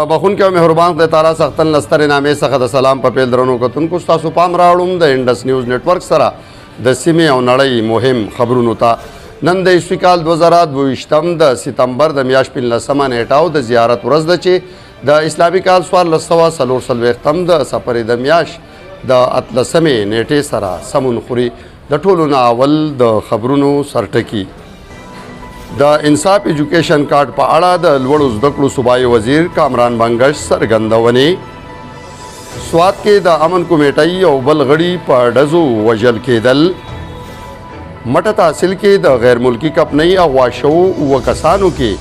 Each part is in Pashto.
بخونکي او مهربان خدای تعالی څښتن له سترې نامې څخه د سلام په پیل درنو کتونکو ستاسو پام راوړم د انډس نیوز نټورک سره د سیمې او نړۍ مهم خبرونو ته. نن د عیسوي کال 2022 د ستمبر د میاشت 15مه نیټه او د زیارت ورځ ده چې د اسلامي کال 1444 د سپرې د میاشت د 18مې نیټې سره سمون خوري. د ټولو نه اول د خبرونو سرټکی. د انصاف ایجوکیشن کارت په اړه د لوړو زده کړو صوبایي وزیر کامران بنګش څرګندونې. سوات کې د امن کمیټې یو بل غړي په ډزو وژل کېدل. مټه تحصیل کې د غیر ملکی کمپنۍ اغوا شوو 7 کسانو کې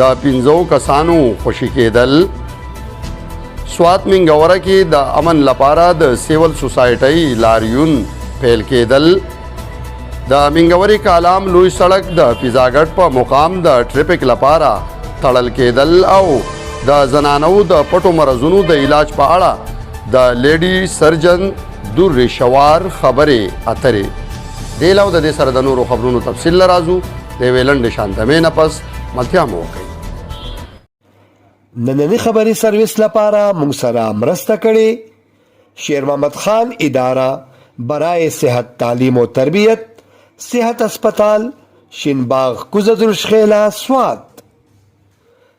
د 5 کسانو خوشي کېدل. سوات منګوره کې د امن لپاره د سیول سوسایټۍ لاریون پیل کېدل. د منګورې کالام لوی سړک د پیزاګټ په مقام د ټریفک لپاره تړل کېدل او د زنانو د پټو مرضونو د علاج په اړه د لیډي سرجن دور شوار خبرې اترې. دې لاو د دې سره د نورو خبرونو تفصیل لرازو د یوې لنډې شانتمې نه پس ملتیا مو وکړئ. نننی خبري سرویس لپاره موږ سره مرسته کړې شیر محمد خان اداره برای صحت تعلیم و تربیت، صحت اسپتال شینباغ کوزه درشخیله سوات،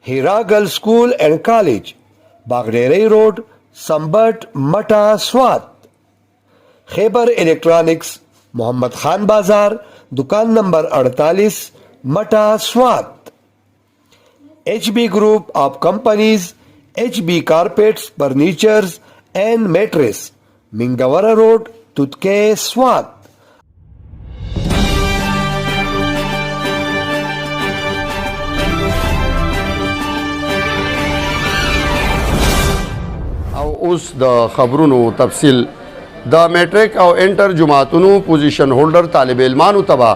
هیرا girl school and college باغډیری road سمبټ مټا سوات، خیبر الکترونیکس محمد خان بازار دکان نمبر 48 مټا سوات، H B group of companies, H B carpets, furnitures and mattress, Mingora road Tutke Swat. او اوس د خبرونو تفصیل. د میټریک او انټر جماعتونو پوزیشن هولډر طالب علمانو ته به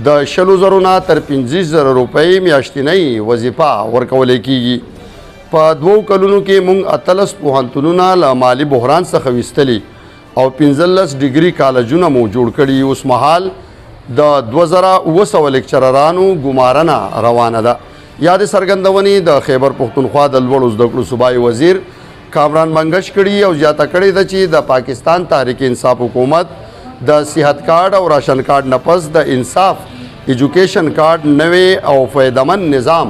د 20,000 نه تر 25,000 روپۍ میاشتنۍ وظیفه ورکول کیږي. په 2 کلونو کې موږ 18 پوهنتونونه له مالي بحران څخه ویستلي او 15 ډیګري کالجونه مو جوړ کړي. اوس مهال د 2700 لیکچررانو ګمارنه روانه ده. یادې څرګندونې د خیبر پښتونخوا د لوړو زده کړو صوبایي وزیر کامران بنګش کړي او زیاته کړې ده چې د پاکستان تحریک انصاف حکومت د صحت کارت او راشن کارت نه پس د انصاف ایجوکیشن کارت نوې او فایدمن نظام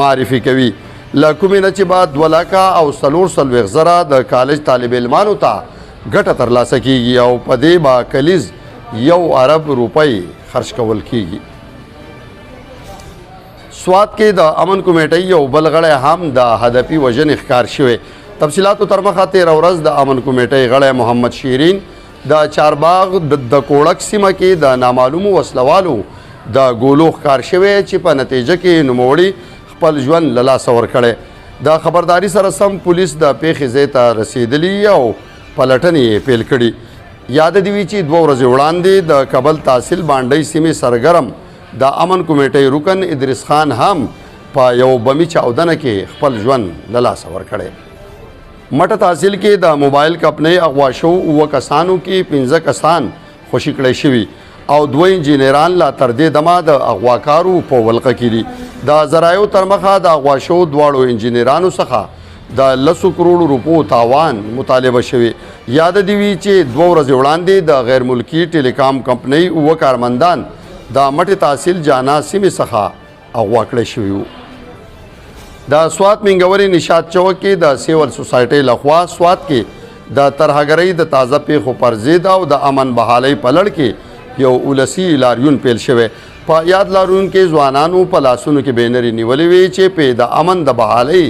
معرفي کوي، له کومې نه چې به 2,44,000 د کالج طالب علمانو ته ګټه ترلاسه کیږي او په دې به کلیز 1 ارب روپۍ خرج کول کیږي. سوات کې د امن کمیټې یو بل غړی هم د هدفي وژنې ښکار شوی. تفصیلاتو تر مخه تېره ورځ د امن کمیټې غړی محمد شیرین د چارباغ د کوړک سیمه کې د نامعلومو وسلوالو د ګولو ښکار شوی چې په نتیجه کې نوموړي خپل ژوند له لاسه ورکړی. د خبرداري سره سم پولیس د پېښې ځای ته رسېدلي او پلټنې یې پیل کړي. یاده دې وي چې 2 ورځې وړاندې د کبل تحصیل بانډۍ سیمې سرګرم د امن کمیټې رکن ادریس خان هم په یو بمي چاودنه کې خپل ژوند له لاسه ورکړی. مټه تحصیل کې د موبایل کمپنۍ اغوا شوو 7 کسانو کې 5 کسان خوشي کړی شوي او 2 انجینران لا تر دې دمه د اغواکارو په ولقه کې دي. د ذرایعو تر مخه د اغوا شوو دواړو انجینرانو څخه د 10 کروڑو روپو تاوان مطالبه شوی. یاده دې وي چې 2 ورځې وړاندې د غیر ملکي ټیلیکام کمپنۍ 7 کارمندان د مټې تحصیل جانا سیمې څخه اغوا کړی شوي وو. د سوات منګورې نشاط چوک کې د سیول سوسایټۍ لخوا سوات کې د ترهګرۍ د تازه پیښو پر ضد او د امن بحالۍ په لړ کې یو ولسي لاریون پیل شوی. په یاد لاریون کې ځوانانو په لاسونو کې بینرې نیولې وې چې پې د امن د بحالۍ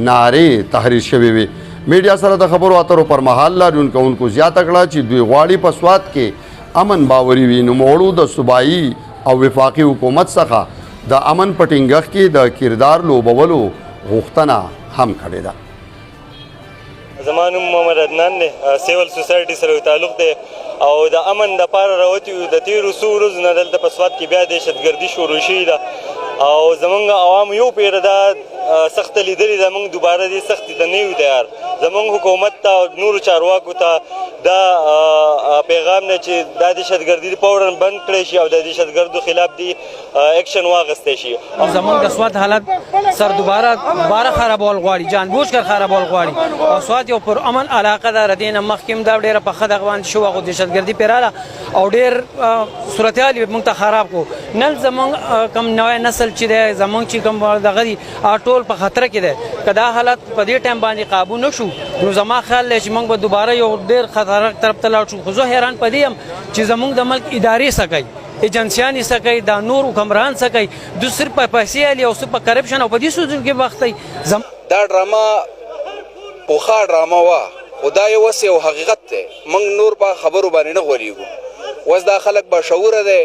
نارې تحریر شوې وې. میډیا سره د خبرو اترو پر مهال لاریون کوونکو زیاته کړه چې دوی غواړي په سوات کې امن باوري وي. نوموړو د صوبایي او وفاقي حکومت څخه د امن په ټینګښت کې د کردار لوبولو غوښتنه هم کړې ده. زما نوم محمد عدنان دی، سیول سوسایټي سره تعلق دی او د امن دپاره راوتي یو. د تېرو څو ورځو نه دلته په سوات کې بیا دهشتګردي شروع شوې ده او زمونږ عوام یو پیر دا سخت لیدلې ده. موږ دوباره دې سختې ته نه یو تیار. زمونږ حکومت ته او نورو چارواکو ته دا پیغام دی چې دا دهشتګردي فوراً بند کړی شي او د دهشتګردو خلاف دې اکشن واغستی شي. زمونږ د سوات حالت سر دوباره دوباره خرابول غواړي، جان بوج کر خرابول غواړي، او سوات یو پر امن علاقه ده. ردینه مخکې هم دا ډېره پخه دغه باندې شوه، خو دهشتګردي پرې راله او ډېر صورتحال یې موږ ته خراب کړو. نن زمونږ کوم نوی نسل چې دی، زمونږ چې کوم دغه دي، ټول په خطر کې دی. که دا حالت په دې ټایم باندې قابو نه شو، نو زما خیال دی چې موږ به دوباره یو ډېر خطرناک طرف ته لاړ شو. خو زه حیران په دې یم چې زمونږ د ملک ادارې څه کوي، ایجنسیانې څه کوي، دا نور حکمران څه کوي؟ دوی صرف په پیسې الي او صرف په کرپشن او په دې څیزونو کې وخت دی. دا ډرامه پخوا ډرامه وه، خو دا یو اوس یو حقیقت دی. موږ نور په خبرو باندې نه غولېږو. اوس دا خلک باشعوره دی،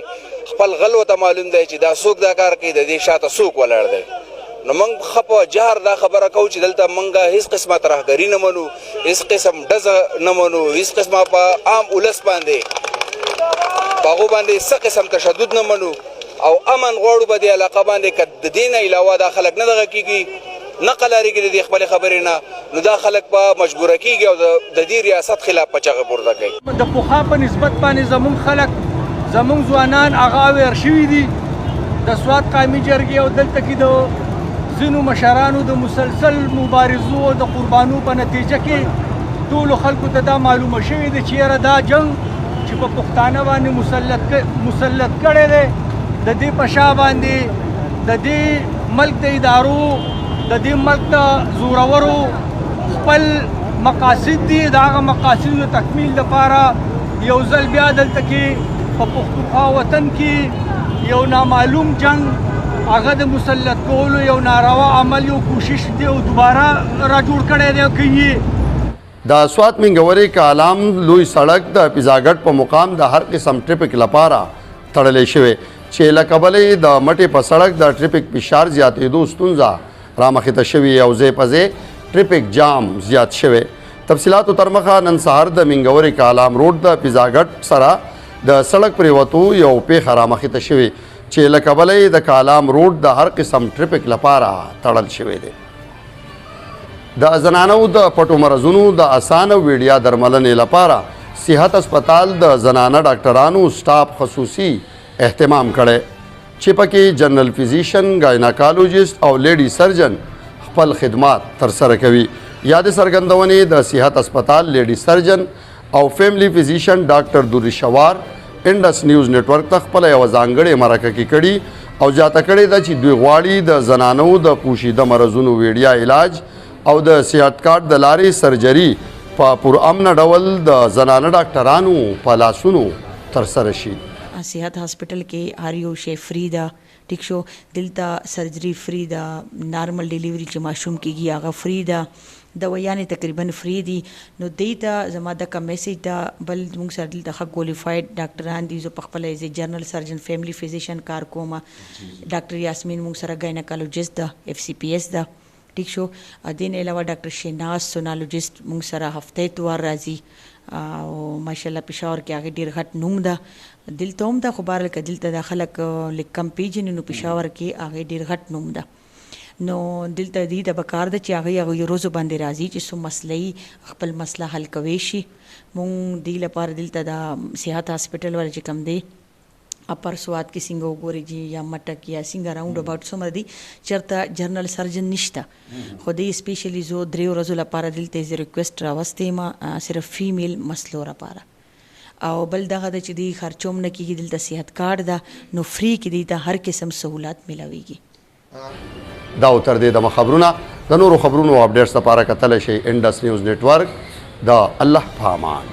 خپل غل ورته معلوم دی چې دا څوک دا کار کوي، د دې شاته څوک ولاړ دی. نو موږ ښه په جهر دا خبره کوو چې دلته موږ هیڅ قسمه ترهګري نه منو، هیڅ قسم ډزه نه منو، هیڅ قسمه په عام ولس باندې په هغو باندې څه قسم تشدد نه منو او امن غواړو په دې علاقه باندې. که د دې نه علاوه دا خلک نه دغه کېږي، نه قلارېږي د دې خپلې خبرې نه، نو دا خلک په مجبوره کېږي او د دې ریاست خلاف په چغه پورته کوي. د پخوا په نسبت باندې زمونږ خلک، زمونږ ځوانان هغه اویر شوي دي. د سوات قامي جرګې او دلته کې د ځینو مشرانو د مسلسل مبارزو او د قربانو په نتیجه کې ټولو خلکو ته دا معلومه شوې ده چې یاره دا جنګ چې په پښتانه باندې مسلط کړی دی، د دې په شا باندې د دې ملک د ادارو، د دې ملک د زورورو خپل مقاصد دي. د هغه مقاصدو د تکمیل لپاره یو ځل بیا دلته کې په پښتونخوا وطن کې یو نامعلوم جنګ هغه د مسلط کولو یو ناروا عمل، یو کوشش دی او دوباره را جوړ کړی دی کوي. د سوات منګورې کالام لوی سړک د پیزاګټ په مقام د هر قسم ټریفک لپاره تړلی شوی چې له کبله یې د مټې په سړک د ټریفک فشار زیاتېدو ستونزه رامخې ته شوې او ځای په ځای ټریفک جام زیات شوی. تفصیلاتو تر مخه نن سهار د منګورې کالام روډ د پیزاګټ سره د سړک پریوتو یو پیښه رامخې ته شوې چې له کبله یې د کالام روډ د هر قسم ټریفک لپاره تړل شوی دی. د زنانو د پټو مرضونو د اسانه ویډیا درملنې لپاره صحت هسپتال د زنانه ډاکټرانو سټاف خصوصي اهتمام کړی چې پکې جنرال فزیشن، ګایناکالوجیست او لیډي سرجن خپل خدمات ترسره کوي. یادې څرګندونې د صحت هسپتال لیډي سرجن او فیملی فزیشن ډاکټر دوری شوار انډس نیوز نتورک ته خپله یوه ځانګړې مرکه کې کړي او زیاته کړې ده چې دوی غواړي د زنانو د پوشیده مرضونو ویډیا علاج او د صحت کارت د لارې سرجري په پرامنه ډول د زنانه ډاکټرانو په لاسونو ترسره شي. صحت هاسپټل کې هر یو شی فري ده، ټیک شو؟ دلته سرجري فري ده، نارمل ډیلیوري چې ماشوم کېږي هغه فري ده، دوایانې تقریبا فري دي. نو دوی ته زما دغه میسج ده. بل موږ سره دلته ښه کوالیفاید ډاکټران دي. زه په خپله as a general surgeon، family physician کار کوم. ډاکټر یاسمین موږ سره ګاینکالوجست ده، اف سی پی اس ده، ټیک شو؟ دې نه علاوه ډاکټر شیناز سونالوجست موږ سره هفته اتوار راځي او ماشاءالله پېښور کې هغې ډېر غټ نوم ده. دلته هم ده، خو بهرحال که دلته دا خلک لږ کم پیژني، نو پېښور کې هغې ډېر غټ نوم ده. نو دلته دوی ته پکار ده چې هغوی هغوی ورځو باندې راځي چې څو مسله یي خپل مسله حل کوی شي. مونږ دوی لپاره دلته د صحت هاسپټل والا چې کوم دی، اپر سوات کې څنګه وګورئ جی یا مټک یا څنګه راونډ اباوټ څومره دي، چرته جنرال سرجن نشته، خو دی سپیشلی زه 3 ورځو لپاره دلته زه ریکویسټ راوستې ما صرف فیمیل مسلو لپاره. او بل دغه ده چې دی خرچوم نه کېږي، دلته صحت کارت ده، نو فري کې دی ته هر قسم سهولت ملاویږي. دا و تر دې دمه خبرونه. د نورو خبرونو او اپډیټس لپاره کتلی شئ انډس نیوز نتورک. د الله په امان.